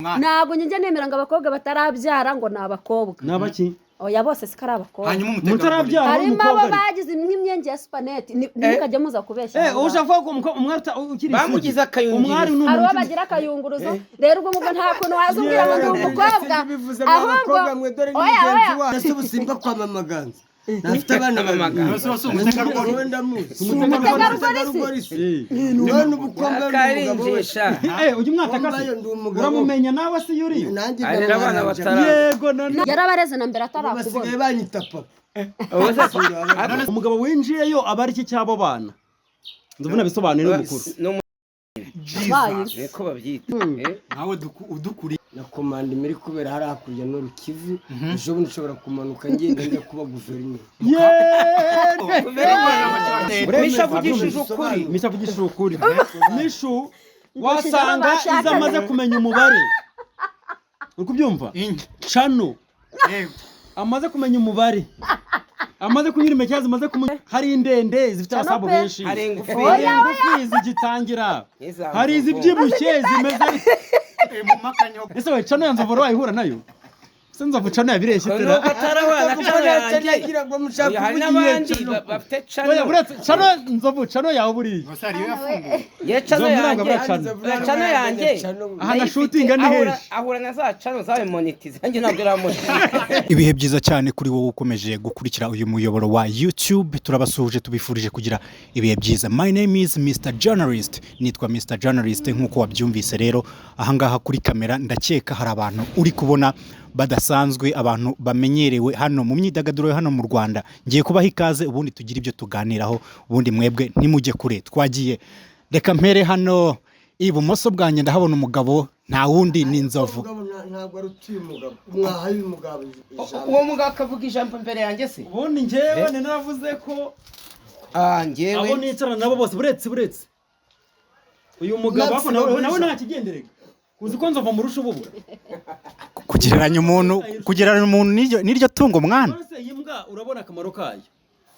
Ntabwo njya nemera ngo abakobwa batarabyara ngo ni abakobwa. Ni abaki? Oya, bose siko ari abakobwa. Hanyuma umutegarugori. Mutarabyara. Harimo abo w'umukobwa ari bagize nk'imyenge ya supaneti. Ntimukajya muza kubeshya aho ngaho. Ushaka kuvuga ko umwari ukiri isugi. Bamugize akayungirizo. Umwari ni Hari uwo umuntu bagira akayunguruzo. Rero ubwo ngubwo nta kuntu waza umbwira ngo ndi umukobwa, ahubwo Abakobwa mwe, dore ni oya, mugenzi oya. wacu. Ese ubu simba kwa Mama Ganza, ntafite abana babiri? Ese si umutegarugori? Wowe ndamuzi. Umutegarugori se? Eh. Wowe n'ubukobwa ndi umugabo we. Akarinjisha. Ujya umwataka se? Wambaye ndi umugabo. Uramumenya nawe se iyo uriyo? Nanjye Arera abana ndamwaranja. batara- Yego none. Yarabareze na mbere Ubu atarakubona. basigaye banyita papa. Ubu se- Umugabo winjiyeyo aba ari iki cy'abo bana? Ndabona bisobanuye n'umukuru. Bayi. Niko babyita. Nawe udukuriye. Na komanda imiri kubera hari hakurya n'urukivu, ejo bundi nshobora kumanuka ngenda njya kuba guverineri. Misha avugishije ukuri. Misha avugishije ukuri. Mishu wasanga bashakanye. izo amaze kumenya umubare, uri kubyumva? Inge. Cano Yego. amaze kumenya umubare, amaze kunyura imekera, zimaze kumenya. Hari indende zifite Cano abasabu pe. benshi. Hari ingufi. Hari ingufi zigitangira. Nk'iza Hari nzovu. izibyibushye zimeze. Mu makanyo. Ese we, cano ya Nzovu wayihura nayo se? Nzovu cano yabireshye Nuko tera. atarabana cano yanjye. Yagira ngo mushaka Oya, hari kuvuga n'abandi igihe. bafite Oya, cano. buretse cano Nzovu, cano yawe buriya. Gusa hariyo yafunguye. Ye, cano Nzovu ntabwo yanjye. abura cano. Oya, cano yanjye. Aha na shooting ni henshi. Ahura na za cano zawe monetize, yanjye ntabwo iramonetize. Ibihe byiza cyane kuri wowe ukomeje gukurikira uyu muyoboro wa YouTube. Turabasuhuje, tubifurije kugira ibihe byiza. My name is Mr Journalist, nitwa Mr Journalist nk'uko wabyumvise. Rero ahangaha kuri kamera ndakeka hari abantu uri kubona badasanzwe, abantu bamenyerewe hano mu myidagaduro yo hano mu Rwanda. Ngiye kubaha ikaze, ubundi tugire ibyo tuganiraho. Ubundi mwebwe ntimujye kure, twagiye. Reka mpere hano ibumoso bwanjye, ndahabona umugabo, nta wundi ni Nzovu. Umugabo ntabwo ari utuye umugabo, mwahaye umugabo ijambo. Uwo mugabo akavuga ijambo imbere yanjye se? Ubundi njyewe ni naravuze ko Ah, njyewe abo nicarana nabo bose, buretse uyu mugabo, Max ariko nawe Babuja. nawe nta kigendereka, uzi ko Nzova murusha ububura. Kugereranya umuntu n'iryo tungo, mwana. None se iyi mbwa urabona akamaro kayo?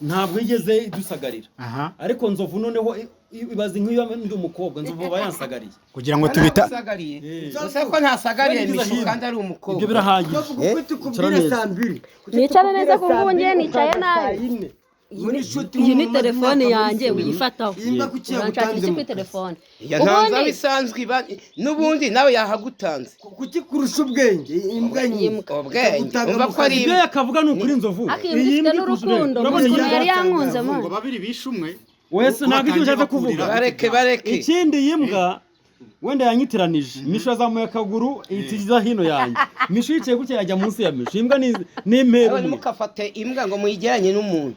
Ntabwo yigeze idusagarira. Aha. Ariko Nzovu noneho ibaze nk'iyo ndi umukobwa, Nzovu aba yansagariye. Kugira ngo tubita Nagusagariye gusa ko ntasagariye Wenda Mishu hino. kandi ari umukobwa. Ibyo birahagije. Bavuga uko tukubwira Icara neza. saa 2. Nicare neza kuko ubu ngiye nicaye nabi. Muri shuti. Iyi ni telefone yanjye, uyifataho. Iyi mbwa kuki Uranshakira yagutanze iki mu kuri kazi? telefone? Ya, ntanze Ubundi bisanzwe iba n'ubundi nawe yahagutanze. Kuki kurusha ubwenge imbwa Iyi nyine? mbwa. Ubwenge Ikagutanga umva mu ko ari kazi. Ibyo yakavuga ni ukuri, Nzovu. Ariko iyi mbwa ifite n'urukundo. Urabona Uzi ukuntu iyi yari yankunze ngo man. Babiri bishe umwe. Wese ntabwo icyo ushatse kuvuga. Bareke, bareke. Ikindi, iyi mbwa wenda yanyitiranije Mishu, yazamuye akaguru ihita iza hino yanjye. Mishu yicaye gutya yajya munsi ya Mishu. Imbwa ni impera Nawe umwe. Ntimukafate imbwa ngo muyigeranye n'umuntu.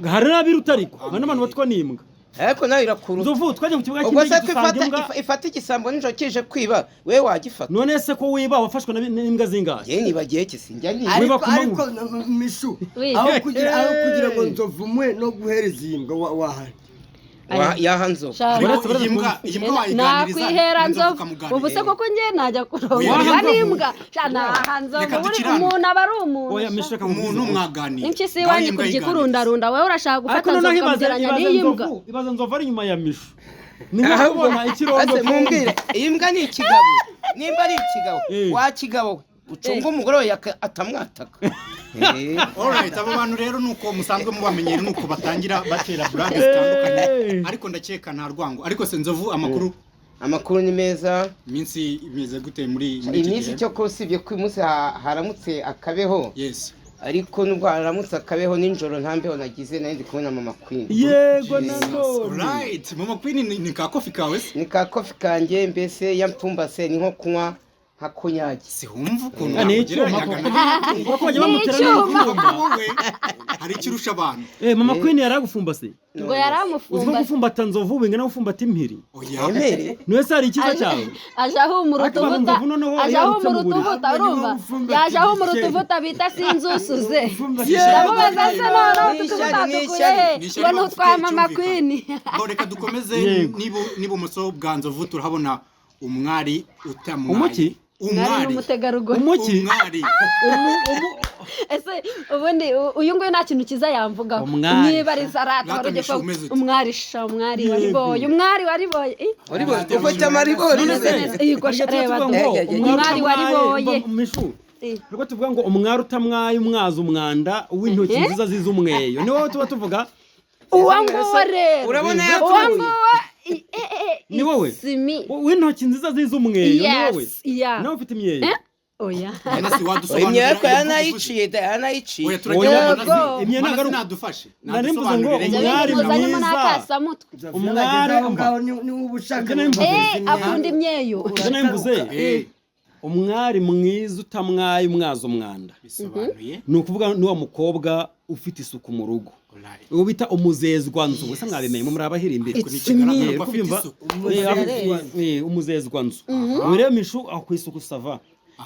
Hari n'abiruta, ariko hari n'abantu batwa n'imbwa. Ariko nawe irakuruta. Nzovu, twajya ku kibuga Ubwo se cy'indege ko dusanga ifata imbwa. Ifata igisambo nijoro kije kwiba, we wagifata? None se ko wiba, wafashwe n'imbwa zingahe? Njye nibagiye ki? Sinjya niba. Wiba Ariko ku manywa. Ariko Mishu, Oui. aho kugira ngo Nzovu umwe no guhereza iyi mbwa wahari. Yaha Nzovu. Shaka. Uretse Iyi mbwa, iyi mbwa wayiganiriza? Nakwihera Nzovu Nzovu. ukamuganiriza. Ubu se koko njye najya kurongorwa Waha Nzovu. n'imbwa? Sha, naha Nzovu. Reka Buri dukirane. umuntu aba ari umuntu, Oya sha. Mishu, reka nkubwize Umuntu ukuri. mwaganira. Impyisi Ngaho iwanyu iyi mbwa kurya yiganiriza. ikurundarunda, wowe urashaka Ariko gufata noneho Nzovu ibaze ukamugereranya ibaze n'iyi mbwa? Nzovu, ibaze Nzovu ari inyuma ya Mishu, ni nko kubona ikirondo. Ase mumbwire, iyi mbwa ni ikigabo? Nimba ari ikigabo, Eh. wa kigabo we, ucunge umugore we atamwataka. Alright, abo bantu rero nuko musanzwe mubamenyera, nuko batangira batera blague zitandukanye, ariko ndakeka nta rwango. Ariko se Nzovu, amakuru? Amakuru ni meza. Iminsi imeze gute muri iki Iminsi gihe? cyo ko usibye ko uyu munsi haramutse akabeho. Ariko nubwo haramutse akabeho, nijoro nta mbeho nagize, nari ndi kumwe na Mama Queen. Yego nanone. Right, Mama Queen ni ka kofi kawe se? Ni ka kofi kanjye, mbese yampfumbase ni nko kunywa nka konyagi. Si wumva ukuntu Ah, ni icyuma. nakugereranyaga na Kuko bajya bamutera Ni icyuma. n'icyuma. Wowe hari icyo urusha abantu. Eh, Mama Queen yaragufumbase? Ngo Uzi ko yaramufumbase. gufumbata Nzovu bingana no gufumbata impiri? Oya. Emere. Niwe se hari icyiza cyawe? Aje ahumura Ariko utuvuta. Nzovu noneho Aje yarutse ahumura mu buriri. utuvuta, urumva? Gufumbata Yaje ahumura igikeri. utuvuta bita sinzusuze. Yeah. Ndamubaza se noneho Ni utu tuvuta ishyari, ni tukuye ishyari. he? Ni ishyari Ngo ni bagufitiye, utwa Mama cyumvikana. Queen. Bo, reka dukomeze. Yego. N'ibumoso bwa Nzovu turahabona umwari utamwaye. Umuki? Mwari Umwari. n'umutegarugori. Umuki? Umwari. Ese ubundi uyu nguyu nta kintu cyiza yamvugaho? Umwari. Mwibariza rata. Rata, Wari ugiye Mishu, kuvuga, umeze ute? Umwari sha, umwari wariboye, umwari wariboye. Ufite amaribori. Umeze neza. Yego sha, Tujya reba tuvuga ngo Eh, eh, eh, umwari umwari wariboye. Mishu, Eh. nubwo tuvuga ngo umwari utamwaye umwaza umwanda w'intoki Eh. nziza ziza umweyo, ni wowe tuba tuvuga. Uwo nguwo rero, Urabona uwo yapfuye. nguwo Ni wowe? It's me. W'intoki nziza ziza umweyo, ni wowe? Yes, yeah. Nawe ufite imyeyo? Eh? Oya. Manasi, wadusobanurira Imyaka iyo mvugo uvuze? yanayiciye da, yanayiciye. Oya, turagira Oya. Manasi. Imyeyo ntabwo Manasi nadufashe, Nari mvuze ngo nadusobanurire. umwari Muzanyemo mwiza. n'akasamutwe. Umwari, aho ngaho ni uba ushaka. Ibyo nari mvuze. Akunda imyeyo. Ibyo nari mvuze. Umwari mwiza utamwaye umwaza umwanda, Bisobanuye ni ukuvuga ni wa mukobwa ufite isuku mu rugo, uwo bita umuzezwanzu. Gusa mwabimenye muri abahirimbiri. It's Bigaragara me. ko afite isuku. Umuzezwanzu. Ubu rero Mishu aho ku isuku ça va.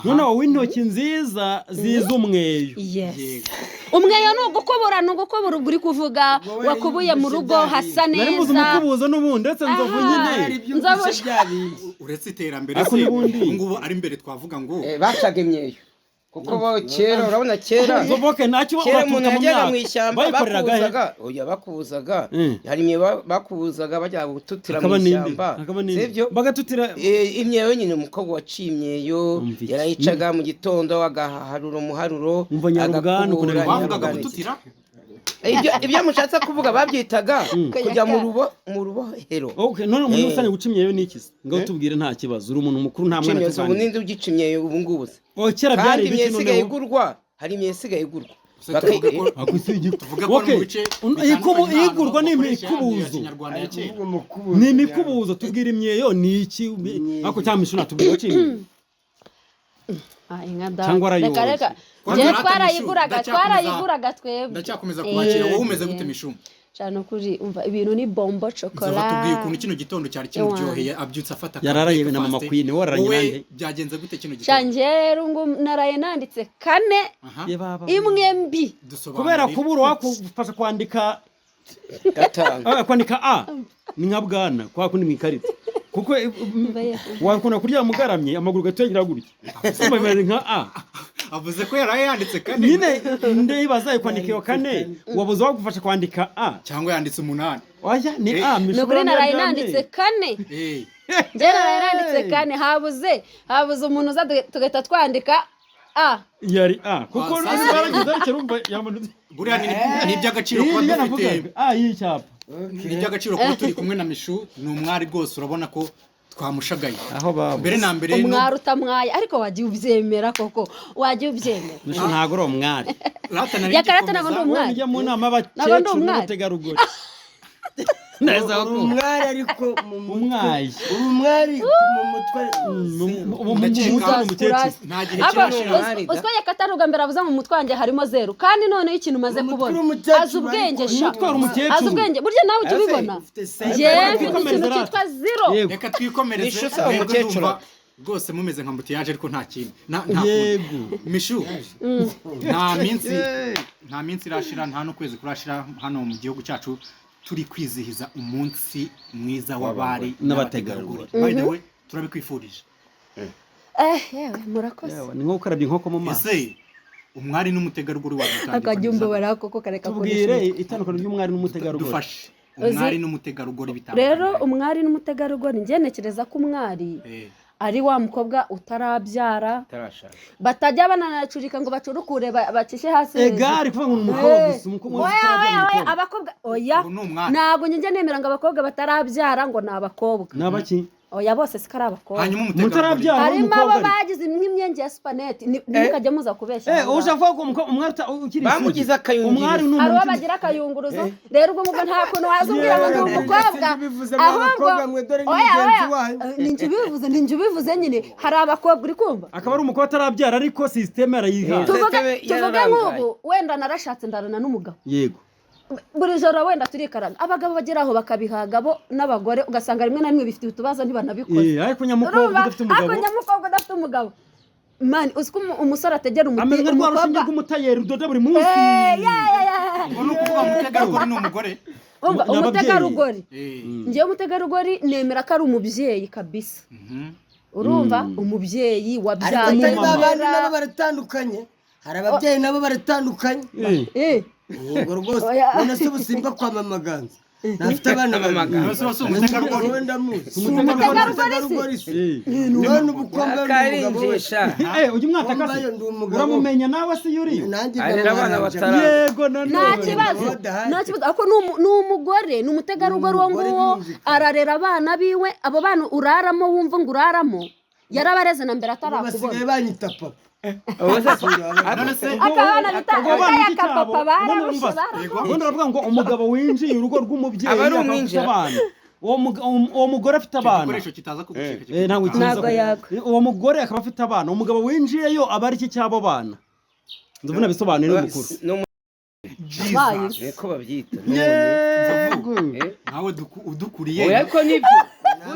Noneho w'intoki nziza ziza umweyo. Yes, umweyo ni ugukubura, ni ugukubura. Ubwo uri kuvuga Wowe wakubuye mu yumvise rugo bya hasa Nari mbuze neza. umukubuzo n'ubundi, ndetse Nzovu Aha. nyine. Nzovu. Bya bindi. Uretse iterambere Ariko se, n'ubundi- ubu ngubu ari imbere twavuga ngo Bacaga imyeyo kuko bo kera, urabona kera, Nzovu, okay, ntacyo. kera umuntu Uraturuka mu yajyaga mu myaka ishyamba, bayikoreraga he? bakubuzaga, oya, bakubuzaga. Hari imyeyo bakubuzaga bajya gututira mu Hakaba n'indi, ishyamba. hakaba n'indi Sibyo? Bagatutira. Imyeyo nyine, umukobwa waciye imyeyo Umva iki? yarayicaga mu gitondo, agaharura umuharuro, Umva Nyarubwana ukuntu agakubura. abivuga. Bavugaga Nyarubwana iki. gututira. Ibyo mushatse kuvuga babyitaga kujya mu rubo, mu rubohero. Okay, none muri rusange guca imyeyo ni iki se? Ngaho tubwire, nta kibazo, uri umuntu mukuru, nta Guca mwana imyeyo, ubu tuganira. ninde ugica imyeyo ubu ngubu se? Oh, kera byari Kandi ibiki imyeyo isigaye noneho? igurwa, hari imyeyo isigaye igurwa. Se tuvuge ko Ako si igiti. tuvuge ko no Okay. mu bice Igurwa ni bitandukanye ahantu bakoresha ya imikubuzo. Kinyarwanda ya kera. Ni imikubuzo. Tubwira imyeyo ni iki? Ariko cyangwa Mishu natubwira waciye imyeyo. Ah, inka da. Cyangwa Reka, arayoroye. reka. Kwanza Njyewe rata, twarayiguraga, Mishu, twarayiguraga twebwe. Ndacyakomeza kubakira. Wowe umeze gute, Mishu? Cyane ukuri, umva, ibintu ni bombo Nzovu chocolat. tubwiye ukuntu kino gitondo cyari kimuryoheye, abyutse afata ka Yararaye na breakfast. Mama Queen, wararanye Wowe nande? byagenze gute kino gitondo? Canje rero ngo naraye nanditse kane, Aha. Ye baba. imwe mbi. Dusobanurire. Kubera kubura uwakufasha kwandika Gatanu. Kwandika a ni nka bwana kwa kundi mu ikarita, kuko wakunda kuryama ugaramye, amaguru gato gutya. Urumva bimeze nka a. Avuze ko yaraye yanditse kane. Nyine ndibaza kwandika iyo kane, wabuze uwagufasha kwandika a. Cyangwa yanditse umunani. Oya, ni a. Ni ukuri naraye nanditse kane. Njye naraye nanditse kane, habuze umuntu uza tugahita twandika a. Yari a kuko Ah, sasa- baragize ariko urumva yamanutse. Buriya ni iby'agaciro kuba Iyi niyo dufite navugaga, a y'icyapa. Ni iby'agaciro kuba turi kumwe na Mishu, ni umwari rwose, urabona ko twamushagaye. Aho baba. Mbere na mbere Umwari utamwaye, ariko wagiye ubyemera koko, wagiye ubyemera. Mishu ntabwo uri umwari. Rata nari Yakarata ntabwo ndi ngikomeza. umwari. Mujya mu nama Ntabwo ndi y'abakecuru umwari. n'abategarugori neza Uri ko umwari ariko mu mutwe. Umwayi. Uri umwari mu mutwe. Mu Ndakeka- mutwe ni umukecuru. Nta gihe Aba, kirashira. Umwari da. uziko yakataruga mbere avuze mu mutwe wanjye harimo zeru, kandi noneho ikintu umaze Mu mutwe kubona, uri umukecuru, azi ubwenge ariko sha. Umutwe wari umukecuru. Azi ubwenge, burya nawe ujya ubibona. Ufite sense. Njyewe mfite Twikomereze ikintu rata. cyitwa zero. Yego. Reka twikomereze. Mishu se Mwebwe umukecuru? ndumva rwose mumeze nka mbutiyaje, ariko nta kintu nta Yego. kundi. Mishu, nta minsi irashira, nta n'ukwezi kurashira hano mu gihugu cyacu turi kwizihiza umunsi mwiza w'abari n'abategarugori. By the way, turabikwifurije. Yewe, murakoze. Yewe, ni nko gukarabya inkoko mu maso. Ese umwari n'umutegarugori Akajya wadutandukanyiriza? umbabara koko, kareka Tubwire kurisha. itandukaniro ry'umwari n'umutegarugori. Dufashe. Uzi- Umwari n'umutegarugori bitandukanye. Rero umwari n'umutegarugori, njye ntekereza ko umwari ari wa mukobwa utarabyara, Utarashaka. batajya bananacurika ngo bacurukure bacishe hasi hejuru. Egare kuvuga ngo ni umukobwa gusa, umukobwa Oya, utarabyara, oya, oya, umukobwa. abakobwa oya. Ngo ni umwari. Ntabwo njye nemera ngo abakobwa batarabyara ngo ni abakobwa. Ni abaki? Oya, bose siko ari abakobwa. Hanyuma umutegarugori? Mutarabyara Harimo abo umukobwa ari bagize nk'imyenge ya supaneti. Ntimukajya muza kubeshya aho ngaho. Ushaka kuvuga ko umwari ukiri isugi. Bamugize akayungirizo. Umwari ni Hari umuntu uwo ukiri bagira akayunguruzo. Rero ubwo ngubwo nta kuntu waza umbwira ngo ndi umukobwa. Bivuze ngo Ahubwo abakobwa mwe, dore ni oya, mugenzi oya, wanyu. Ni njye ubivuze, ni njye ubivuze nyine, hari abakobwa, uri kumva? Akaba ari umukobwa atarabyara, ariko sisiteme arayiha. Tuvuge, Sisiteme tuvuge yararangaye. nk'ubu wenda narashatse, ndarana n'umugabo, Yego. buri joro wenda turikaraga. Abagabo bagera aho bakabihaga bo n'abagore, ugasanga rimwe na rimwe bifite utubazo, ntibanabikoze. Ariko nyamukobwa Urumva? udafite umugabo Ariko nyamukobwa udafite umugabo, mani, uzi ko umusore ategera ameze nka rwa rushinge umukobwa rw'umutayeri udoda buri munsi. Ya, ya, ya. Ubwo ni ukuvuga ngo umutegarugori ni umugore? Umva, Ni ababyeyi. umutegarugori, njyewe umutegarugori nemera ko ari umubyeyi kabisa. Urumva, umubyeyi Ariko wabyaye, atari ba bandi umurera. nabo baratandukanye. Hari ababyeyi nabo baratandukanye. Eh. Ubwo rwose Oya. none se ubusimba kwa mama Ganza ntafite abana babiri? None se si umutegarugori? Wowe ndamuzi. Si umutegarugori? Umutegarugori se. Eh. None ubu ko mbaye ndi umugabo we. Akarinjisha. Ujya umwataka se? Mbaye ndi umugabo. Uramumenya nawe se iyo uriyo? Nanjye Arera abana ndamwaranja. batara- Yego nanone. Nta kibazo, Badahari. nta kibazo, ariko ni umugore, ni umutegarugori uwo Ni umugore, nguwo. birumvikana. Ararera abana biwe. Abo bana uraramo, wumva ngo uraramo, yarabareze na mbere Ubu basigaye atarakubona. banyita papa. Ubu se None se Akabana bita Ubwo bana aya iki cyabo, kapapa bararushe ubundi bararushe. Ubundi baravuga ngo umugabo winjiye urugo rw'umubyeyi Aba ari akaba afite umwinjira. abana, uwo mugore afite icyo abana, gikoresho kitaza kugucika. Ntabwo kiza. Ntabwo yagwa. Uwo mugore akaba afite abana, umugabo winjiyeyo aba ari iki cy'abo bana? Ndabona bisobanuye n'umukuru. Ni Bayi. niko babyita. Yego. Nawe udukuriye. Oya, ariko nibyo.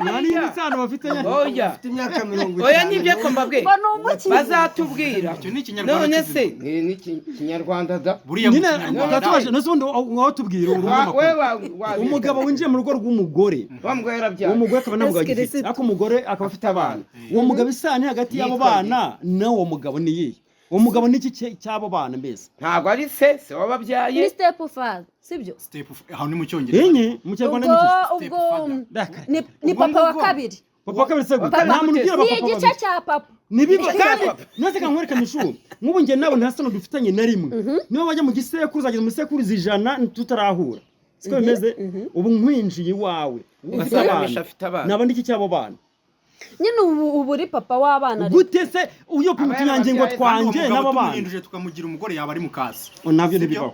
Nta n'indi sano bafitanye. Oya. Afite imyaka 50. Oya, nibyo ko mbabwe Ngo ni umukizi. bazatubwira. Icyo ni Ikinyarwanda None kizima. se ni Ikinyarwanda da. Buriya mu Nyine Kinyarwanda tatubaje nose ubundi aho tubwira uri We umunyamakuru. wa Umugabo winjiye mu rugo rw'umugore, wa mugore uwo yarabyaye. mugore akaba nta mugabo Yesu agifite, Kirisitu. ariko umugore akaba afite abana, uwo mugabo isano hagati y'abo Yitwa bana n'uwo mugabo ni iyihe? Uwo mugabo ni iki cy'abo bana mbese? Ntabwo ari se wababyaye. Ni step father, sibyo? Step aho ni mu Cyongereza. Enye mu Kinyarwanda ni Ubwo iki? ubwo Step Ndakare. ni Ubwo papa wa ngubwo. kabiri. Papa wa kabiri se gute? Papa Nta muntu ugira Ni abapapa igice babiri. cya papa. Ni bibi kandi nose kankwereka mishu, nk'ubu njye nawe nta sano dufitanye na rimwe. Niba wajya mu gisekuru, uzageza mu sekuruza 100 tutarahura, siko bimeze? Ubu nkwinjiye iwawe ufite Asanga abana, Misha afite abana. naba ndi iki cy'abo bana? Nyine ubu uri papa w'abana rero. Gute se uyo pima Aba utunyangingo yarababyaye, twanjye Kandi uwo n'abo mugabo bana? tumuhinduje tukamugira umugore yaba ari mukasi. Oh, nabyo Sibyo? ntibibaho.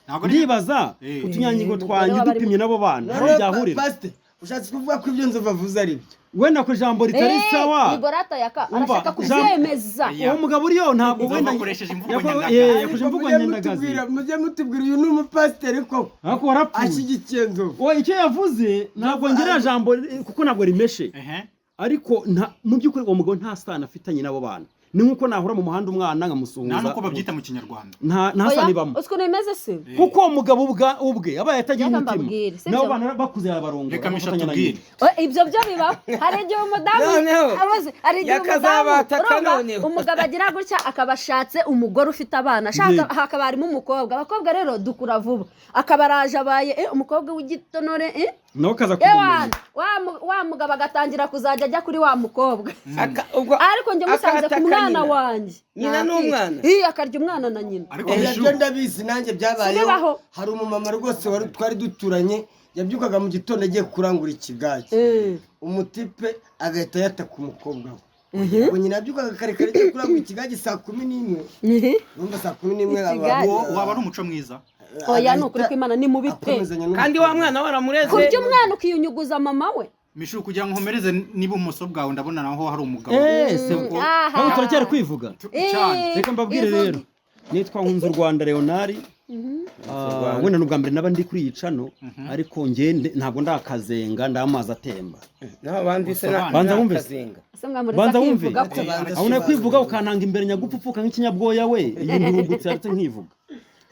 Ntabwo ari Ndibaza utunyangingo Umugore twanjye w'abari dupimye n'abo bana aho Noneho byahurira. Pastor, ushatse kuvuga ko ibyo Nzovu avuze ari byo? Wenda ku ijambo ritari sawa. Igorata yaka Umva, arashaka kubyemeza. Iya. Uwo mugabo uriyo ntabwo Nzovu wenda akoresheje imvugo nyandagazi. Yakoresheje imvugo Mujye nyandagazi. Mujye mutubwira, uyu ni umupasiteri koko? Ariko warapfuye. Ashyigikiye Nzovu. Oya, icyo yavuze ntabwo ngira jambo kuko ntabwo rimeshe. Ariko mu by'ukuri uwo mugabo nta sano afitanye n'abo bana, ni nk'uko nahura mu muhanda umwana Nta nkamusuhuza. nuko babyita mu Kinyarwanda. Nta sano ibamo. Uzi ukuntu bimeze se? Kuko uwo mugabo ubwe abaye atagira Reka umutima, mbabwire, sibyo? n'abo bana bakuze yabarongora, Reka Misha bagafatanya na tubwire. nyina. Oya, ibyo byo bibaho. Hari igihe umudamu Noneho, abuze, hari igihe umudamu yakazabataka urumva, noneho. umugabo agira gutya akaba ashatse umugore ufite abana, ashaka Yego. hakaba harimo umukobwa. Abakobwa rero dukura vuba, akaba araje abaye umukobwa w'igitonore, Nawe akaza kumumenya. ewana wa mugabo agatangira kuzajya ajya kuri wa mukobwa. Ubwo Ariko njye musanze ku akataka mwana nyina. wanjye. Nyina Nakwica. n'umwana. Ii, akarya umwana na nyina. Ariko Oya, Mishu byo ndabizi nanjye byabayeho. Sibibaho. Hari umumama rwose wari twari duturanye, yabyukaga mu gitondo agiye kurangura ikigage, umutipe agahita yataka umukobwa we. Ubwo nyina yabyukaga kare kare agiye kurangura ikigage saa 11. Numva saa 11 Ikigage. Uwo waba ari umuco mwiza. Oya, ni ukuri kw'Imana ni mubi pe. Akomezanya n'umukobwa. Kandi wa mwana waramureze. Kurya umwana ukiyunyuguza mama we. Mishu, kugira ngo nkomereze n'ibumoso bwawe, ndabona naho hari umugabo. Se Aha. ntabwo turacyari kwivuga. Cyane. Reka mbabwire Ivuge. rero, nitwa Nkunze u Rwanda Leonard. Wenda ni ubwa mbere naba ndi kuri iyi channel, ariko njye ntabwo ndakazenga, ndamazi atemba. Naho abandi se Banza wumve se. nakazinga. Ese mwamuretse Banza wumve. akivuga ko? Aho nawe kwivuga ukantanga imbere nyagupfupfuka nk'ikinyabwoya we, iyi nduhungutse yaretse nkivuga,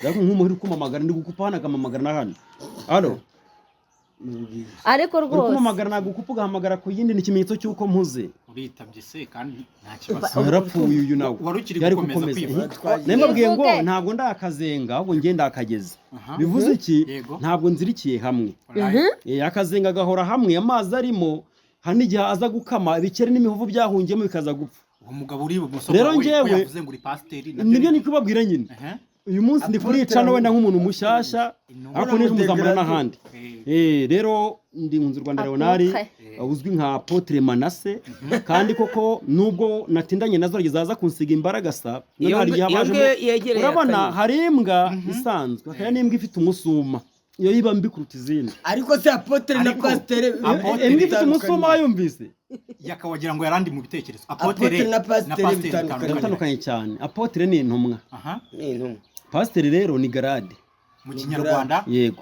ariko nk'umuhiri ukumamagara ndi gukupa hano akamamagara na hano, alo. Ariko Uri rwose kumamagara nagukupa ugahamagara ku yindi, ni ikimenyetso cy'uko mpuze. Uritabye se kandi nta kibazo. Yarapfuye uyu nawe. Wari ukiri Yari gukomeza gukomeza. kwivuga. Nawe mbabwiye ngo Ivuge. ntabwo ndakazenga, ahubwo njye ndakageze. Aha. Bivuze iki? Yego. Ntabwo nzirikiye hamwe. Alright. Akazenga gahora hamwe amazi arimo, hari n'igihe aza gukama ibikeri n'imihovu byahungiyemo bikaza gupfa. Uwo mugabo uri ibumoso Rero bwawe ko njyewe- yavuze ngo uri pasiteri? Nibyo ni kubabwira nyine. Uyu munsi ndi kuri channel wenda nk'umuntu mushyashya, ariko n'ejo muzambona n'ahandi. Rero ndi Nkunzi Rwanda Leonard, Apotre. uzwi nka Apotre Manase, kandi koko nubwo natindanye nazo zaza kunsiga imbaraga sa none Iyo hari igihe iyo habajemo mbwa yegereye urabona akanyuma. hari imbwa isanzwe, hakaba n'imbwa ifite umusuma, iyo yiba mbi kuruta izindi. Ariko se apotre na Ariko- pasiteri Apotre Imbwa ifite umusuma wayumvise? Yakawagira ngo yarandi mu bitekerezo. Apotre na pasiteri bitandukanye. Biratandukanye cyane. Apotre ni intumwa. Aha. Ni intumwa. Pasiteri rero ni garade. Mu Kinyarwanda. Yego,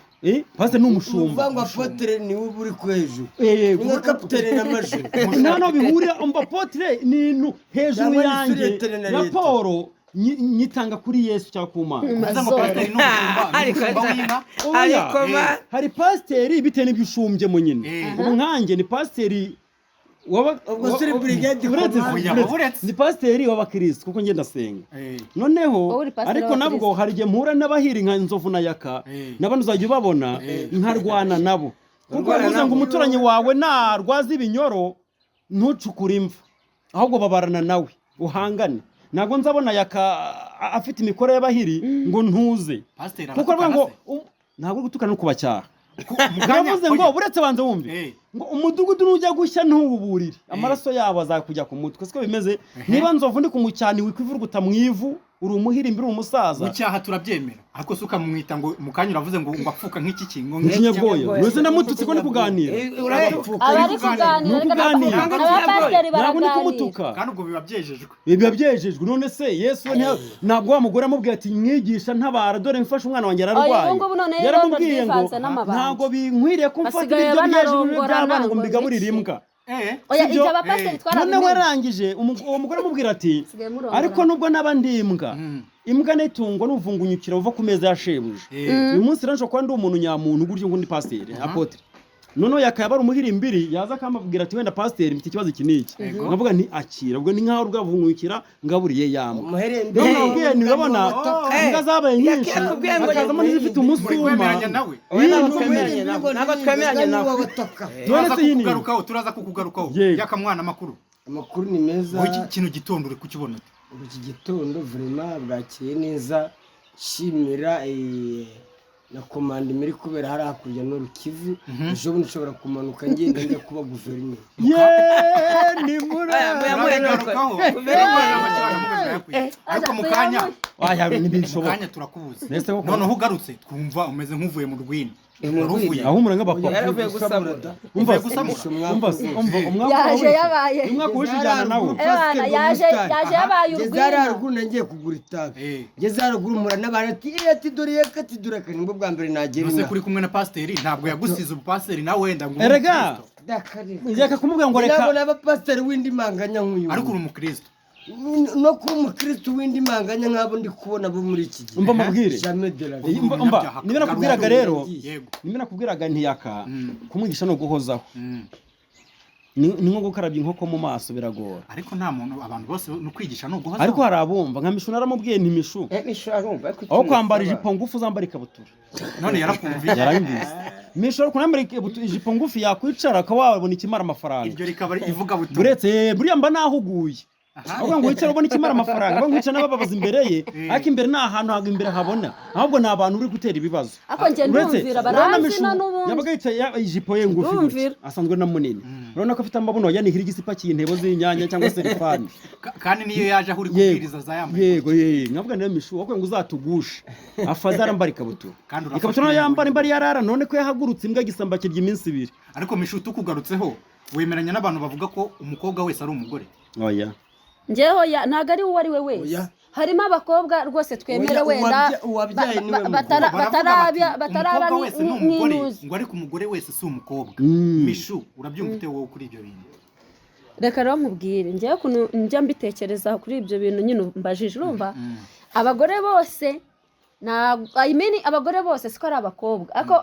pasiteri ni umushumba. Uvuga ngo apotre niwe uba uri ku hejuru? Yego. Ni nka kapitene na majoro. Nta naho bihurira. Umva, apotre ni intu hejuru Cyangwa ni yanjye. suretene na leta. Raporo nyitanga kuri Yesu cyangwa ku Mana. Bivuze ngo pasiteri ni umushumba, ni Ariko umushumba w'inka. Oya. Ariko ma Hari pasiteri bitewe n'ibyo ushumbyemo nyine. Eh. Ubu nkanjye ni pasiteri. Ubwo suri brigade Uretse command. Oya, uretse- uretse. Ndi pasiteri w'abakirisitu kuko ngenda ndasenga. Noneho Wowe uri pasiteri ariko nabwo w'abakirisitu. hari igihe mpura n'abahiri nka Nzovu na Yaka, n'abandi uzajya ubabona nkarwana nabo, kuko Urwana yavuze ngo nabo. umuturanyi wawe narwaza ibinyoro ntucukure imva, ahubwo babarana nawe uhangane. Ntabwo nzabona Yaka afite imikoro y'abahiri ngo ntuze, Pasiteri kuko aravuga ngo aratukana se? Ntabwo uri gutukana no kubacyaha. Mu kanya- Yavuze ngo oya. uretse banze wumve ngo umudugudu nujya gushya ntuwuburire, amaraso yabo azakujya ku mutwe. Siko bimeze? Niba Nzovu ndi kumucyana wikwivuruguta mu ivu, uri umuhirimbi, uri umusaza. Gucyaha turabyemera, ariko se ukamwita ngo mu kanya uravuze ngo apfuka nk'iki kingo Nk'ikinyabwoya? Mwese ndamututse ko ndi kuganira? Abari kuganira Ni reka ukuganira. abapasiteri Ntabwo ndi baraganira. kumutuka. Kandi ubwo biba byejejwe. Biba byejejwe. None se Yesu we ntabwo wa mugore amubwiye ati: "Mwigisha, ntabara, dore mfashe, umwana wanjye ararwaye"? Oya, ubu ngubu noneho irondo Yaramubwiye ngo ryivanze n'amabandi. ntabwo binkwiriye ko mfata Basigaye ibiryo byejejwe banarongorana by'abana ngo ngo mbigaburire iki? imbwa. Oya, Sibyo? ibyo abapasiteri Noneho twarabimenye. arangije uwo mugore amubwira ati: Sigaye murongorana. "Ariko nubwo naba ndi imbwa, imbwa n'itungo n'uvungunyukira uva ku meza ya shebuja." Uyu munsi rero nshobora kuba ndi umuntu nyamuntu gutyo ngo ndi pasiteri apôtre, noneho yakaba ari umuhirimbiri, yaza akambabwira ati: "Wenda pasiteri, mfite ikibazo iki n'iki." Nkavuga nti: "Akira." Ubwo ni nkaho rwavungukira ngaburiye yambwa. Umuherembe. Niyo nababwiye nti: "Urabona imbwa zabaye nyinshi, Yakubwiye ngo hakazamo n'izifite Muri umusuma." kwemeranya nawe? Oya, ntabwo twemeranya nawe, ntabwo twemeranya nawe. None Turaza se iyi ni kukugarukaho, turaza kukugarukaho. Yego. Yakamwana, amakuru? Amakuru ni meza. Wowe iki kino gitondo uri kukibona ute? Ubu iki gitondo vraiment bwakeye neza, nshimira na commandement iri kubera hari hakurya n'urukivu. Ejo bundi nshobora kumanuka ngenda njya kuba guverineri. Ye ni muri Turabigarukaho. Ariko mu kanya aya mu ntibishoboka. kanya turakubuza. Nese koko. Noneho ugarutse twumva umeze nk'uvuye mu rwini. Mu Wari uvuye Aho umura nk'abapapa. Yaravuye gusamura. Umva. Uvuye gusamura. Umva, umva, umwaka Yaje wawishe. yabaye. Umwaka wishe ujyana nawo. Ebana, yaje yabaye Ngeze urwina. hariya haruguru nagiye kugura itabi. Ngeze haruguru mpura n'abantu ati: "Eh," ati: "Dore yaka," ati: "Dore aka." Nibwo bwa mbere nagera Nose inaha. kuri kumwe na pasiteri, ntabwo yagusize ubupasiteri nawe wenda ngo ube Erega umukristo. Dakareka. Reka kumubwira ngo reka. Ntabwo naba pasiteri w'indi manganya nk'uyu. Ariko uri umukristo. No kuba umukristo w'indi manganya nk'abo ndi kubona bo muri iki gihe, Umva mubwire. jamais de la vie. Umva, umva, niba nakubwiraga rero, Yego. niba nakubwiraga ntiyaka kumwigisha no guhozaho, ni nko gukarabya inkoko mu maso, biragora. Ariko nta muntu, abantu bose ni ukwigisha ni uguhozaho. Ariko hari abumva. Nka Mishu naramubwiye nti: "Mishu, Mishu arumva, ariko aho kwambara ikintu ijipo ngufi uzambara ikabutura." None yarakumviye? Yarayumvise. Mishu ariko nambara ijipo ngufi yakwicara akaba wabona ikimara amafaranga. Iryo rikaba ari ivugabutumwa. Buretse buriya mba nahuguye. Ahubwo ngo wicare ubone ikimara amafaranga, ahubwo ngo wicare n'abababaza imbere ye, ariko imbere ni ahantu ntabwo imbere habona, ahubwo ni abantu uri gutera ibibazo. Ariko njye Uretse, ndumvira urabona baranzi Mishu, no n'ubundi. yabaga yicaye ijipo ye ngufi gutya, Ndumvira. asanzwe na munini, urabona ko afite amabuno yanihira igisi ipakiye intebo z'inyanya cyangwa se rifani. Kandi niyo yaje aho uri Yego. kubwiriza za yambaye. Yego, yego. Nkavuga niyo Mishu wakwiye ngo uzatugushe afaze arambara ikabutura. Kandi urafashwe Ikabutura nayo yambara n'ingoyi. imbari yarara, none ko yahagurutse imbwa gisamba kirya iminsi 2. Ariko Mishu, tukugarutseho, wemeranya n'abantu bavuga ko umukobwa wese ari umugore? Oya. Njyewe ya ntabwo ari uwo ari we wese. Oya. Harimo abakobwa rwose twemere Oya, wenda uwabyaye niwe mugore. Baravuga bati, bataraba umukobwa wese ni umugore, nk'intuzi. ngo ariko umugore wese si umukobwa. Mishu, urabyumva ute wowe kuri ibyo bintu? Reka rero nkubwire njyewe ukuntu njya mbitekereza kuri ibyo bintu nyine mbajije. Urumva, abagore bose ntabwo, I mean, abagore bose siko ari abakobwa, ariko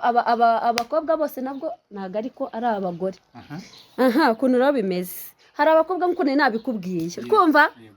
abakobwa bose nabwo ntabwo ariko ari abagore. Aha. Aha ukuntu rero bimeze, hari abakobwa nk'uko nari nabikubwiye, twumva Yego.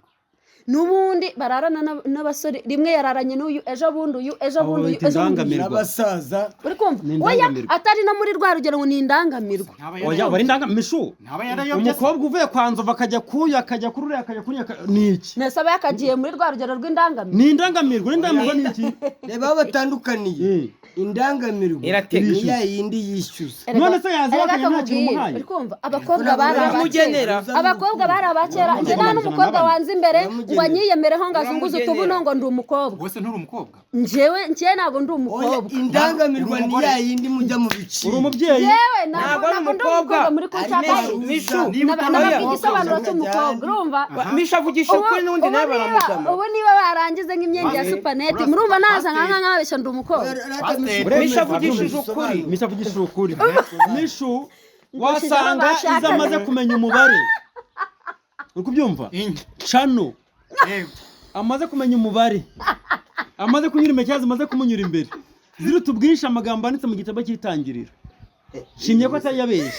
n'ubundi bararana n'abasore, rimwe yararanye n'uyu, ejo bundi uyu, ejo Abo bundi uyu, bita ejo bundi uyu. indangamirwa. N'abasaza. Uri kumva? Ni Oya, indangamirwa. atari no muri rwa rugero ngo ni indangamirwa. Ntaba Oya, yarayobye. bari indanga Mishu. Ntaba yarayobye se? Umukobwa uvuye kwa Nzovu akajya kuyu, akajya kuri uriya, akajya kuri uriya, ni iki? Nese aba yakagiye muri rwa rugero rw'indangamirwa? Ni indangamirwa. Indangamirwa ni iki? Reba aho batandukaniye. Indangamirwa Iratega. ni ya yindi yishyuza. None se yaza Erega wakanya nta kintu kamubwire, umuhaye? uri kumva, abakobwa bari abakera. Uramugenera. Abakobwa bari abakera. Njye nta n'umukobwa wanze imbere ngo anyiyemereho ngo azunguze utubuno ngo ndi umukobwa. Wowe se nturi umukobwa? Njyewe njyewe ntabwo ndi Oya, umukobwa. indangamirwa Uri ni umugore. ya yindi mujya mu Uri biciro. umubyeyi. Yewe, ntabwo Ntabwo ari ntabwo ndi umukobwa. umukobwa muri kunshaka. Ari Mishu. Niba utari Nababwiye umukobwa, igisobanuro uzamujyana. cy'umukobwa, urumva? Mishu avugisha ukuri, n'undi Ubu nawe niba baramutama. ubu niba barangize nk'imyenda ya supaneti, murumva naza nka nkabeshya ndi umukobwa? Pasiteri. Mishu avugishije ukuri. Mishu avugishije ukuri. Mishu Ngo wasanga bashakaga. izo amaze kumenya umubare, uri kubyumva? Inge. Cano Yego. amaze kumenya umubare, amaze kunyura imbere cyangwa zimaze kumunyura imbere, ziruta ubwinshi amagambo yanditse mu gitabo cy'itangiriro. Nshimye ko atari yabeshye.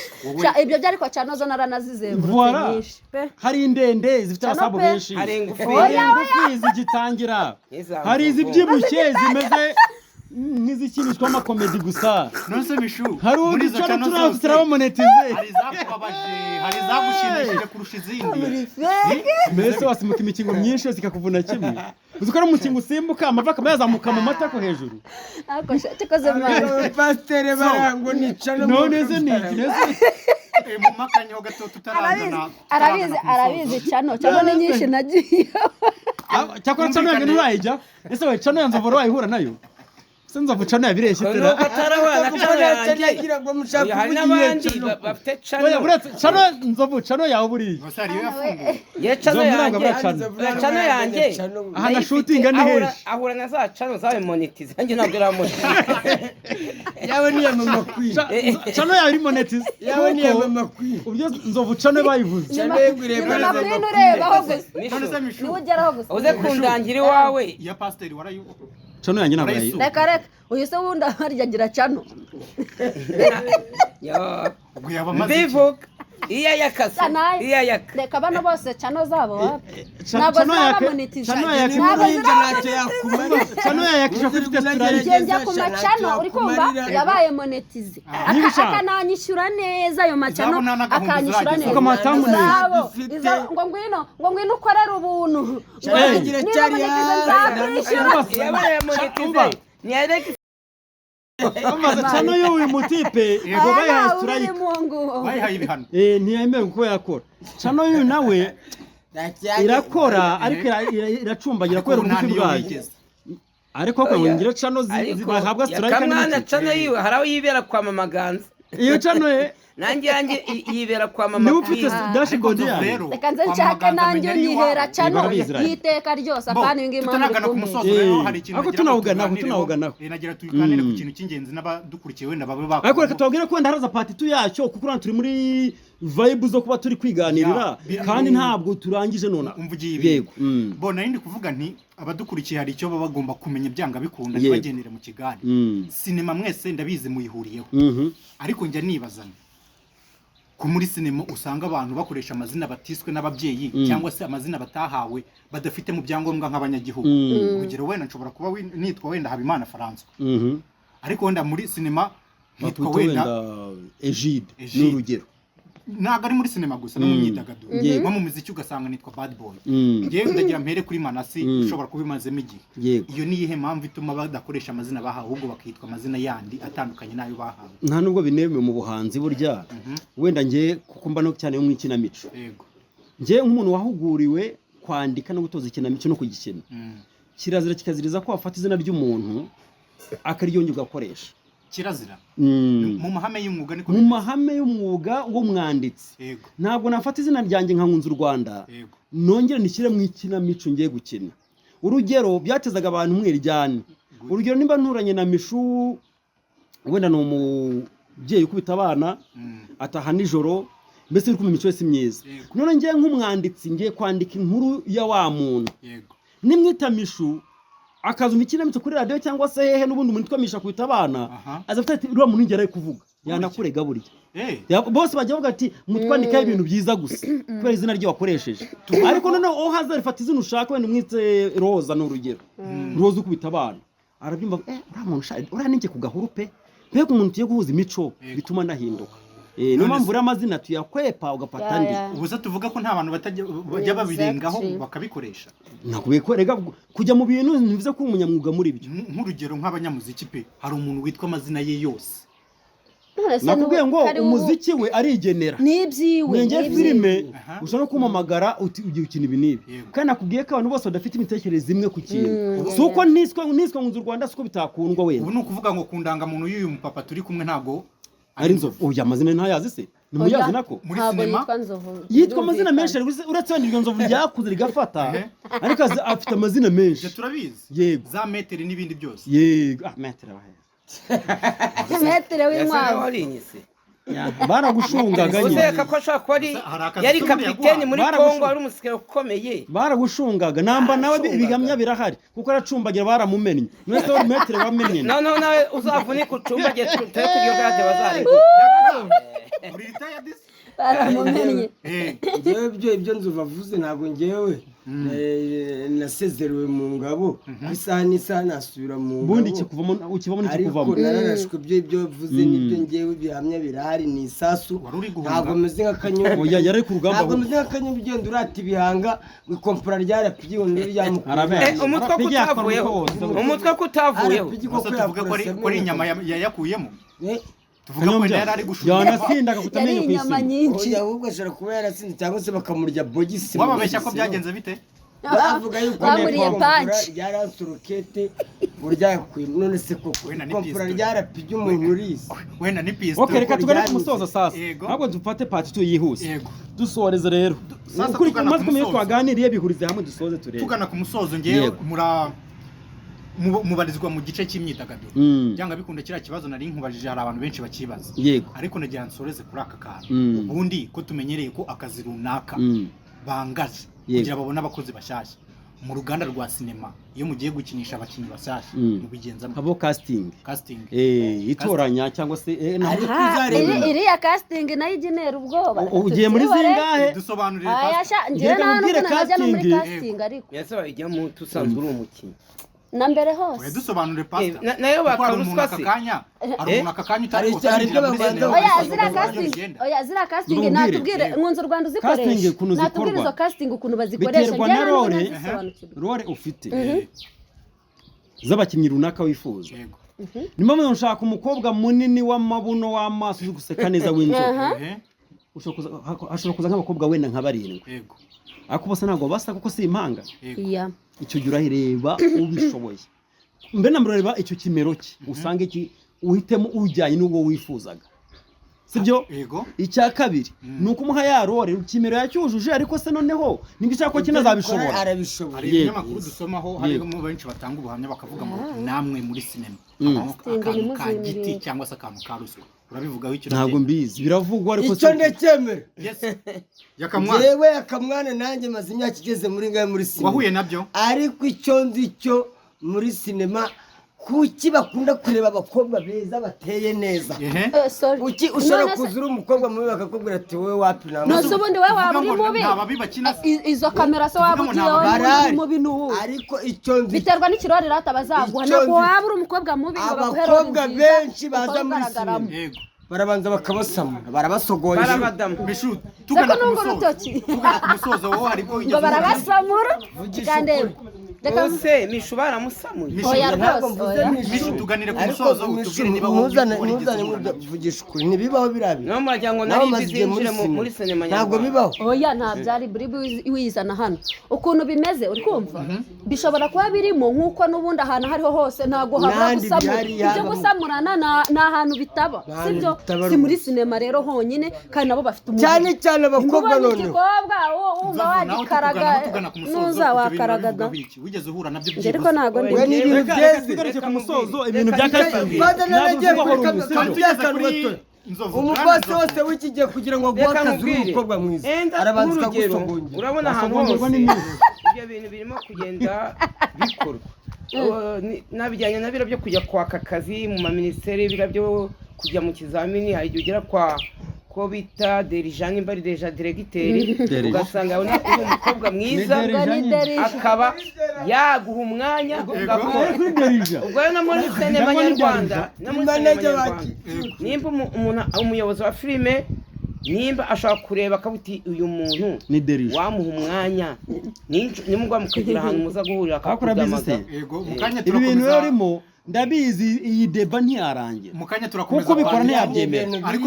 Sha, ibyo byari kwa channel zo naranazizengurutse Voilà. nyinshi pe. Hari indende zifite Channel abasabu pe. benshi. Hari ingufi. Hari ingufi zigitangira. Nk'iza Hari Nzovu. izibyibushye zimeze nk'izikinishwa amakomedi gusa. None se Mishu, Hari muri izo uducano channel turaho zose, tutarabamonetize. hari izakubabaje, hari izagushimishije kurusha izindi? Mbese wasimuka imikingo myinshi yose ikakuvuna kimwe? Uzi ko ari umukingo usimbuka amavi akaba yazamuka mu matako hejuru? Ariko sha, cyakoze mwana. Pasiteri barango nica no None se ni iki? Nese Mu makanyeho gato Arabizi, tutarazana. arabizi, arabizi. Channel ni nyinshi nagiye. Cyakora channel yanjye nturayijya. Ese we, channel ya Nzovu wayihura nayo? Ese Nzovu channel yabireshye Nuko tera? atarabana channel yanjye. Yagira ngo mushaka Oya, hari kuvuga iyihe n'abandi channel? bafite Oya, channel. uretse channel Nzovu, channel yawe buriya. Gusa hariyo yafunguye. Ye, channel Nzovu ntabwo yanjye. abura channel. Oya, channel yanjye. Aha na shooting ni henshi. Ahura na za channel zawe monetize, nanjye ntabwo iramonetize. Yawe ni iya mama queen. Channel yawe iri monetize. Yawe ni iya Kuko mama queen. ubyo Nzovu channel bayivuze. Channel yeguriye Ni kuri mama mama Queen queen. urebaho gusa. None se Mishu, Niwe ugeraho gusa. Uze kundangira iwawe. iya pasiteri warayu Channel yanjye ntabwo yayi. Urayisura. Reka reka, uyu se wundi harya agira channel? Yo. Ubwo yaba amaze iki? Mbivuga iya yakase. Sanayi. Iya yaka. Reka bano bose channel zabo wapi? Ntabwo Channel ziraba yake- monetize. channel yake- Ntabwo N'uruhinja ziraba. ntacyo yakumarira. Channel yawe yakisha ko ifite strike. Njye ku macano uri kumva yabaye monetize, Niba ushaka. akananyishyura neza ayo macano. Izabo nta n'agahumbi Akanyishyura zirageza. neza. Kuko amatamu ni- Izabo, Dufite. ngo ngwino, ngo ngwino ukorere ubuntu. Ngo Channel niba iracyari monetize hasi. nzakwishyura. Yabaye monetize ni Alex. Amaze channel y'uyu mutipe ngo Aya bayihaye ntawe strike. ubirimo ngo. Bayihaye ibihano. Ntiyemewe kuba yakora. Channel y'uyu nawe irakora ariko iracumbagira kubera Ubu nta ubugufi niyo bwayo. wigeze. Ariko ko Oya. ngira channel Ariko bahabwa strike yakamwana n'ibiki. channel yiwe hari aho yibera kwa mama Ganza. Iyo channel ye Nanjye yanjye yibera kwa mama niba ufite Queen. dashboard Ariko Nzovu yayo. rero, Reka nze kwa nshake Maganza nanjye amenya ari unyihera iwawe. channel Barabiziranye. y'iteka ryose, Bo, apana iyi ngiyi mpamvu tutaragana ku uri musozo kumbwira. rero, hari ikintu Ariko nagira ngo tunawuganaho, tuganireho. tunawuganaho. Nagira tuganire ku kintu cy'ingenzi n'abadukurikiye wenda babe Ariko reka bakuramo. tubabwire ko wenda haraza part 2 yacyo, kuko urabona turi muri vibe zo kuba turi kwiganirira Ya, kandi ntabwo turangije nona. Umvugiye ibi. Yego. Bo, nari ndi kuvuga nti abadukurikiye hari icyo baba bagomba kumenya byanga bikunda, Yego. ntibagendere mu kigare. Sinema mwese ndabizi muyihuriyeho, ariko njya nibaza nti, ko muri sinema usanga abantu bakoresha amazina batiswe n'ababyeyi cyangwa se amazina batahawe, badafite mu byangombwa nk'abanyagihugu. Urugero, wenda nshobora kuba nitwa wenda Habimana Francois, ariko wenda muri sinema nkitwa Bakwita wenda wenda Egide, Egide. ni urugero. Ntabwo ari muri sinema gusa, no mu myidagaduro, Yego. no mu muziki ugasanga nitwa Bad Boy. Njyewe ndagira mpere kuri Manasi, ushobora kubimazemo igihe. Yego. Iyo ni iyihe mpamvu ituma badakoresha amazina bahawe, ahubwo bakitwa amazina yandi atandukanye n'ayo bahawe? Nta nubwo binemewe mu buhanzi burya. Wenda njye kuko mba no cyane mu ikinamico, njye nk'umuntu wahuguriwe kwandika no gutoza ikinamico no kugikina, kirazira kikaziriza ko wafata izina ry'umuntu akaryongera ugakoresha. Kirazira mu mahame y'umwuga, niko Mu bimeze. mahame y'umwuga w'umwanditsi, ntabwo nafata izina ryanjye nka Nkunze u Rwanda nongere nishyire mu ikinamico ngiye gukina. Urugero, byatezaga abantu umwiryane. Urugero, nimba nturanye na Mishu, wenda ni umubyeyi ukubita abana, ataha nijoro, mbese uri kumva imico ye si myiza. None ngiye nk'umwanditsi ngiye kwandika inkuru ya wa muntu, nimwita Mishu akazumva ikinamico kuri radiyo cyangwa se hehe n'ubundi umuntu witwa Mishu akubita abana, aza afite ati uriya muntu ngera ari kuvuga, yanakurega burya. Bose bajya bavuga ati mutwandikaho ibintu byiza gusa kubera izina rye wakoresheje. Ariko noneho aho haza rifata izina ushaka, wenda umwite Roza, ni urugero, Roza ukubita abana, arabyumva, uriya muntu uriya ninjye ku gahuru pe, mbega umuntu tugiye guhuza imico bituma anahinduka. Niyo None mpamvu rero amazina tuyakwepa ugafata andi. Ubu se tuvuga ko nta bantu bajya babirengaho bakabikoresha? Nakubwiye ko rega kujya mu bintu ntibivuze ko uri umunyamwuga muri byo. Nk'urugero nk'abanyamuziki pe, hari umuntu witwa amazina ye yose. None se Nakubwiye ngo kari ubu- umuziki we arigenera. Ni ibyiwe. Nenge Ni ibyiwe. filime ushobora no kumpamagara uti ugiye ukina ibi n'ibi. Kandi nakubwiye ko abantu bose badafite imitekerereze imwe ku kintu. Si uko niswe Nkunze u Rwanda siko bitakundwa wenda. Ubu ni ukuvuga ngo ku ndangamuntu y'uyu mupapa turi kumwe ntabwo Ari Nzovu. Oya, amazina ntayazi se? Ntimuyazi? Oya. Nako Muri Ntabwo sinema? yitwa Nzovu. yitwa amazina Birumvikana. menshi, uretse wenda iryo Nzovu ryakuze rigafata, ariko afite amazina menshi. Ibyo turabizi. Yego. Za metero n'ibindi byose. Yego, ah, metero abahe. Metero Yasa w'inkwavu. naho ari inyise. Baragushungaga nyine. Uzeka ko ashobora kuba ari Hari akazi yari se buriya kapiteni muri Baragushunga. Kongo, ari umusirikare ukomeye. Baragushungaga namba nawe. Barashungaga. Ibihamya birahari kuko aracumbagira, baramumennye. Mwese wari metero wamennye. Noneho nawe uzavunika ucumbagiye, turi kuri iyo grade bazareba. Uri retired se? Baramumennye. Ngewe ibyo Nzovu avuze, ntabwo ngewe nasezerewe mu ngabo, ku isaha n'isaha nasubira mu ngabo. Ubundi kikuvamo, ukivamo Ariko n'ikikuvamo. nararashwe, ibyo bavuze nibyo. Ngewe ibihamya birahari, ni isasu. Wari uri guhunga? Ntabwo meze nk'akanyobwa. Oya, yari ku rugamba Ntabwo ahubwo. meze nk'akanyobwa ugenda urata ibihanga ngo ikompora rya RPG ngo ryamukura. Arabeshya. Umutwe RPG yakora kutavuyeho. umutwe wose. Umutwe kutavuyeho. RPG Gusa koko tuvuge ko ari yakurasa ko ari inyama yayakuyemo. Tuvuge ko Kanyombya, yari ari gushunga. yanasindaga Yari kutamenya ku inyama isi. nyinshi. Oya, ahubwo ashobora kuba yarasinze cyangwa se bakamurya bogisi. Wababeshya ko byagenze bite? Bavuga yuko Bamuriye ikompora punch. rya lance-roquette ngo ryakuye. None se koko Wenda ni ikompora pistol. rya RPG umuntu urizi? Wenda ni pistol. Ok, reka tugane ku musozo sasa. Yego. Ahubwo dufate part 2 yihuse. Yego. Dusoreze rero. Sasa Ukuri tugana umaze ku kumenya musozo. twaganiriye, bihurize hamwe dusoze turebe. Tugana ku musozo, ngewe Yego. mubarizwa mu gice cy'imyidagaduro. Byanga bikunda kiriya kibazo nari nkubajije, hari abantu benshi bakibaza. Ariko nagira nsoreze kuri aka kantu. Ubundi ko tumenyereye ko akazi runaka bangaje kugira babone abakozi bashyashya mu ruganda rwa sinema, iyo mugiye gukinisha abakinnyi bashyashya mubigenza mute? Habo casting. Casting. Itoranya cyangwa se Ariko Ah, uzareba iriya casting nayo ijya intera ubwoba. Ugiye muri Tubyihorere. zingahe? Dusobanurire Aya pastor. sha, njyewe Reka nta nubwo nkubwire najya no muri casting. casting, ariko Mbese wayijyamo usanzwe uri umukinnyi? Na mbere Oya, hose. dusobanurire pastor. Nayo Kuko hari baka umuntu ruswa aka se? kanya, hari umuntu aka kanya utari Hari ibyo utarinjira muri babanza sinema. Oya, Oya, ziriya Uburyo casting, bigenda. oya, ziriya casting Nkubwire. natubwire nkunze u Rwanda uzikoresha. Casting ukuntu Natubwire zikorwa. izo casting ukuntu bazikoresha. Biterwa Njyewe na nta nubwo role. nazisobanukirwa. Role ufite z'abakinnyi runaka wifuza. Yego. Ni mpamvu nshaka umukobwa munini w'amabuno, w'amaso, uzi guseka neza, w'inzobe. Aha. Hashobora kuza nk'abakobwa wenda nka barindwi, ariko bose ntabwo basa kuko si impanga. Iya. Icyo gihe urareba ubishoboye mbere na mbere, urareba icyo kimero cye, usanga iki uhitemo ujyanye n'uwo wifuzaga, sibyo? Yego. Icya kabiri ni ukumuha ya role, ikimero yacyujuje, ariko se noneho nibwo ushaka ko kina azabishobora? Arabishobora. Hari Yego. ibinyamakuru dusomaho, harimo benshi batanga ubuhamya bakavuga ngo namwe muri sinema habamo Casting akantu ka ntimuzimirire. giti cyangwa se akantu ka ruswa. Urabivugaho icyo? Ntabwo mbizi, biravugwa ariko Icyo ndacyemera. Yes, yakamwana. Njyewe akamwana nanjye maze imyaka igeze muri ngahe muri sinema. Wahuye nabyo? Ariko icyo nzi cyo, muri sinema kuki bakunda kureba abakobwa beza bateye neza? Sorry. Kuki ushobora None se- kuza uri umukobwa mubi bakakubwira ati wowe wapi nta None se ubundi wowe waba uri Tuvuga ngo mubi? nta babi bakina se? Izo kamera se waba Tuvuga ngo ugiye nta wowe uri Barahari. mubi n'uwuhe? Ariko icyo nzi Biterwa n'ikirori rata bazaguha. Icyo Ntabwo nzi- waba uri umukobwa mubi ngo baguhe role Abakobwa nziza benshi baza ukaba muri ugaragaramo. sinema Yego. barabanza bakabasamura, barabasogoye. Barabadamu. Mishu, tugana Seko ku nunga musozo. urutoki. Tugana ku musozo, wowe hari ubwo Ngo wigeze uhura nabyo? barabasamura. Vugisha Kandebe. Reka Bose Mishu baramusamuye. Mishu, Oya, Ntabwo rwose, mvuze oya. Mishu. Mishu, tuganire ku Ariko musozo, Mishu, utubwire niba wowe ntuzane warigeze ntuzane uhura nabyo. Vugisha ukuri, ntibibaho biriya bintu. Niyo muragira ngo Nawe nari umaze igihe muri bizinjire muri sinema. sinema Ntabwo nyarwanda. bibaho. Oya, nta byari buri wizana hano ukuntu bimeze, uri kumva bishobora kuba birimo nk'uko n'ubundi ahantu aho ariho hose ntabwo habura N'ahandi gusamura. bihari Ibyo yaba mu- gusamurana ni ahantu bitaba. N'ahantu Sibyo? bitaba Si muri rwose. sinema rero honyine, kandi nabo bafite umubiri. Cyane cyane abakobwa Ubonye noneho. igikobwa wumva Nzovu, nawe wagikaraga. tugana ku musozo, Nuza ibyo bintu wakaragada. urabivugaho iki? Wigeze uhura nabyo Njye ariko byibuze? ntabwo ndi. We ni ibintu Reka byeze. twigarukire ku musozo, Reka ibintu bya mubwire. casting Father, naragiye ntabwo kuri bivugwaho rumwe, kamera. sibyo? Tugeze kuri Gato. Nzovu, Umubosi Bwana Nzovu. wose w'iki gihe kugira ngo aguhe Reka akazi uri nkubwire. umukobwa mwiza, Enda arabanza nk'urugero, akagusogongera. urabona ahantu Basogongerwa hose n'iminsi. ibyo bintu birimo kugenda bikorwa. Nabijyanye na biriya byo kujya kwaka akazi mu maminisiteri, biriya byo kujya mu kizamini, hari igihe ugera kwa ko bita derija, nimba ari deja diregiteri, Derija. ugasanga uri umukobwa mwiza, Ni derija Ngo ni nyine. derija. akaba yaguha umwanya ugakora. Eh, kuri derija. Ubwo rero no muri sinema Cyangwa ni nyarwanda, no muri sinema Manager nyarwanda, nimba umuntu umuyobozi wa filime, nimba ashobora kureba akavuga uti uyu muntu Ni derija. wamuha umwanya, nimugwa mukagira ahantu muza guhurira Ariko urabizi se? akakudamaga. Yego, mu kanya Ibi bintu rero turakomeza. urimo ndabizi, iyi débat ntiyarangira. Mu kanya turakomeza Kuko ubikora kwandika. ntiyabyemera. Ariko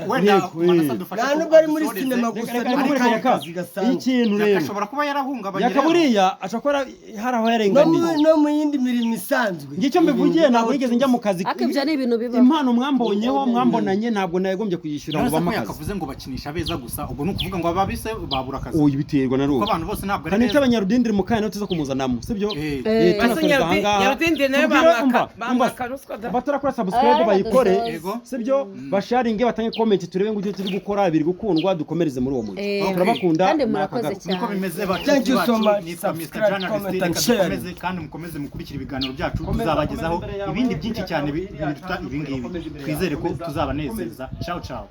wenda Yego, Manase eh. adufashe Nta nubwo ari muri dusoreze. sinema Reka gusa, reka no muri reka kandi reka kazi gasanzwe. Ikintu rero Yakashobora kuba yarahungabanye yaka rero. buriya ashobora kuba hari aho No yarenganiye. no mu yindi mirimo isanzwe. Ngicyo mbivugiye, ntabwo nigeze njya mu kazi. Ariko ibyo ni ibintu bibaho. Impano mwambonyeho, mwambonanye, ntabwo nagombye kuyishyura ngo None se ko bame akazi. yakavuze ngo bakinisha abeza gusa, ubwo ni ukuvuga ngo ababise babura akazi? Uyu biterwa na Kuko rubu. abantu bose ntabwo ari Kandi beza. abanyarudindiri mu kanya tuza kumuzanamo, sibyo? Eh. Eh, Basi tunasoreza ahangaha. Nyarudindiri nawe Tubwire, bamuha umva, Umva, umva. Bamwaka ruswa da. Abatarakora subscribe Ah, bayikore. dusoze. Sibyo, basharinge, batange comment, turebe ngo ibyo turi gukora biri gukundwa, dukomereze muri uwo mujyi. Turabakunda. Kandi murakoze Nakagaruka. cyane. Niko bimeze, bacuti Thank you so bacu. much. Nitwa Mr. Subscribe, Journalist. comment and Reka share. dukomeze kandi mukomeze mukurikira ibiganiro byacu. Komeza, Tuzabagezaho komeza imbere yawe, ibindi byinshi cyane iriya biruta cyane, ibi ngibi. komeza imbere yawe, Twizere ko komeza, tuzabanezeza. Ciao ciao.